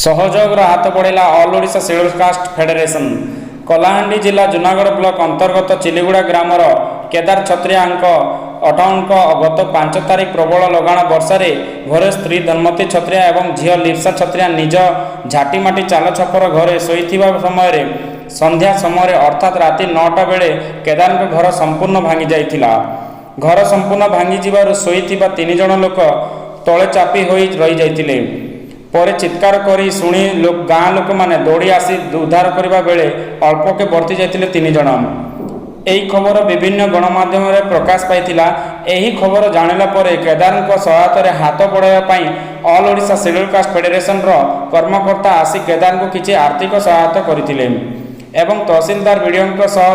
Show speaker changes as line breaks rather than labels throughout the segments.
ସହଯୋଗର ହାତ ବଢ଼ାଇଲା all Odisha scheduled caste federation. Kalahandi ଜିଲ୍ଲା ଜୁନାଗଡ଼ ବ୍ଲକ ଅନ୍ତର୍ଗତ ଚିଲିଗୁଡ଼ା ଗ୍ରାମର କେଦାର ଛତ୍ରିଆଙ୍କ 58ଙ୍କ ଗତ 5 ତାରିଖ ପ୍ରବଳ ଲଗାଣ ବର୍ଷାରେ ଘରେ ସ୍ତ୍ରୀ ଧନମତୀ ଛତ୍ରିଆ ଏବଂ ଝିଅ ଲିପ୍ସା ଛତ୍ରିଆ ନିଜ ଝାଟିମାଟି ଚାଳ ଛପର ଘରେ ଶୋଇଥିବା ସମୟରେ ସନ୍ଧ୍ୟା ସମୟରେ, ଅର୍ଥାତ୍ ରାତି 9ଟା ବେଳେ କେଦାରଙ୍କ ଘର ସମ୍ପୂର୍ଣ୍ଣ ଭାଙ୍ଗି ଯାଇଥିଲା। ଘର ସମ୍ପୂର୍ଣ୍ଣ ଭାଙ୍ଗିଯିବାରୁ ଶୋଇଥିବା ତିନି ଜଣ ଲୋକ ତଳେ ଚାପି ହୋଇ ରହିଯାଇଥିଲେ। ପରେ ଚିତ୍କାର କରି ଶୁଣି ଗାଁ ଲୋକମାନେ ଦୌଡ଼ି ଆସି ଉଦ୍ଧାର କରିବା ବେଳେ ଅଳ୍ପକେ ବର୍ତ୍ତି ଯାଇଥିଲେ ତିନି ଜଣ। ଏହି ଖବର ବିଭିନ୍ନ ଗଣମାଧ୍ୟମରେ ପ୍ରକାଶ ପାଇଥିଲା। ଏହି ଖବର ଜାଣିଲା ପରେ କେଦାରଙ୍କ ସହାୟତାରେ ହାତ ବଢ଼ାଇବା ପାଇଁ ଅଲ୍ ଓଡ଼ିଶା ସିଡ୍ୟୁଲ୍ କାଷ୍ଟ ଫେଡେରେସନର କର୍ମକର୍ତ୍ତା ଆସି କେଦାରଙ୍କୁ କିଛି ଆର୍ଥିକ ସହାୟତା କରିଥିଲେ ଏବଂ ତହସିଲଦାର, ବିଡ଼ିଓଙ୍କ ସହ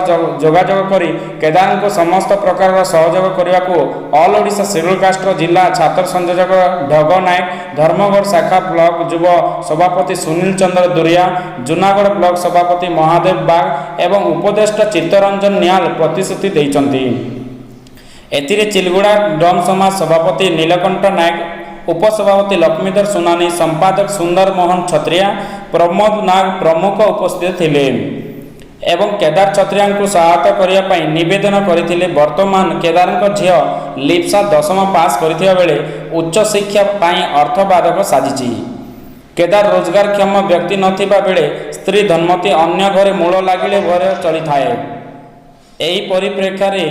ଯୋଗାଯୋଗ କରି କେଦାରଙ୍କୁ ସମସ୍ତ ପ୍ରକାରର ସହଯୋଗ କରିବାକୁ ଅଲ୍ ଓଡ଼ିଶା ସିଡ୍ୟୁଲ୍ କାଷ୍ଟର ଜିଲ୍ଲା ଛାତ୍ର ସଂଯୋଜକ ଢଗ ନାୟକ, ଧର୍ମଗଡ଼ ଶାଖା ବ୍ଲକ ଯୁବ ସଭାପତି ସୁନୀଲ ଚନ୍ଦ୍ର ଦୁରିଆ, ଜୁନାଗଡ଼ ବ୍ଲକ ସଭାପତି ମହାଦେବ ବାଗ ଏବଂ ଉପଦେଷ୍ଟା ଚିତ୍ତରଞ୍ଜନ ନିଆଲ ପ୍ରତିଶ୍ରୁତି ଦେଇଛନ୍ତି। ଏଥିରେ ଚିଲଗୁଡ଼ା ଡମ ସମାଜ ସଭାପତି ନୀଳକଣ୍ଠ ନାୟକ, ଉପସଭାପତି ଲକ୍ଷ୍ମୀଧର ସୁନାନୀ, ସମ୍ପାଦକ ସୁନ୍ଦର ମୋହନ ଛତ୍ରିଆ, ପ୍ରମୋଦ ନାଗ ପ୍ରମୁଖ ଉପସ୍ଥିତ ଥିଲେ ଏବଂ କେଦାର ଛତ୍ରିଆଙ୍କୁ ସହାୟତା କରିବା ପାଇଁ ନିବେଦନ କରିଥିଲେ। ବର୍ତ୍ତମାନ କେଦାରଙ୍କ ଝିଅ ଲିପ୍ସା ଦଶମ ପାସ୍ କରିଥିବା ବେଳେ ଉଚ୍ଚଶିକ୍ଷା ପାଇଁ ଅର୍ଥ ବାଧକ ସାଜିଛି। କେଦାର ରୋଜଗାରକ୍ଷମ ବ୍ୟକ୍ତି ନଥିବା ବେଳେ ସ୍ତ୍ରୀ ଧନମତୀ ଅନ୍ୟ ଘରେ ମୂଲ ଲାଗିଲେ ଘରେ ଚଳିଥାଏ। ଏହି ପରିପ୍ରେକ୍ଷୀରେ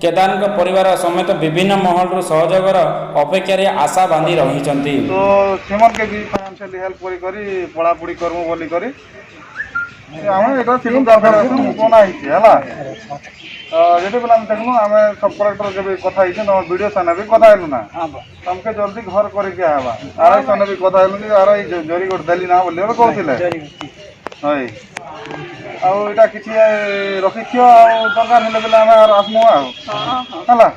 କେଦାରଙ୍କ ପରିବାର ସମେତ ବିଭିନ୍ନ ମହଲରୁ ସହଯୋଗର ଅପେକ୍ଷାରେ ଆଶା ବାନ୍ଧି ରହିଛନ୍ତି।
ତ ସେମାନକେ ବି ଫାଇନାନ୍ସିଆଲି ହେଲ୍ପ କରି କରି ପଢ଼ାପଢ଼ି କରମୁ ବୋଲି କରି ଆମେ ଏଇଟା ସିଡ୍ୟୁଲ୍ ଫେଡେରେସନ୍ ବନା ହେଇଛି ହେଲା। ତ ଯେତେବେଳେ ଆମେ ଦେଖିଲୁ, ଆମେ ସବ୍ କଲେକ୍ଟର ଯେବେ କଥା ହେଇଛେ, ତମ ବିଡ଼ିଓ ସାଙ୍ଗେ ବି କଥା ହେଲୁ ନା, ତମକେ ଜଲ୍ଦି ଘର କରିକି ହେବା। ଆର I ସାଙ୍ଗେ ବି କଥା ହେଲୁ, ଆର I ଜରି ଗୋଟେ ଦେଲି ନା ବୋଲି ଏବେ କହୁଥିଲେ। ହଇ, ଆଉ ଏଇଟା କିଛି ରଖିଥିବ, ଆଉ ଦରକାର ହେଲେ ବେଲେ ଆମେ ଆର ଆସମୁ ଆଉ ହେଲା।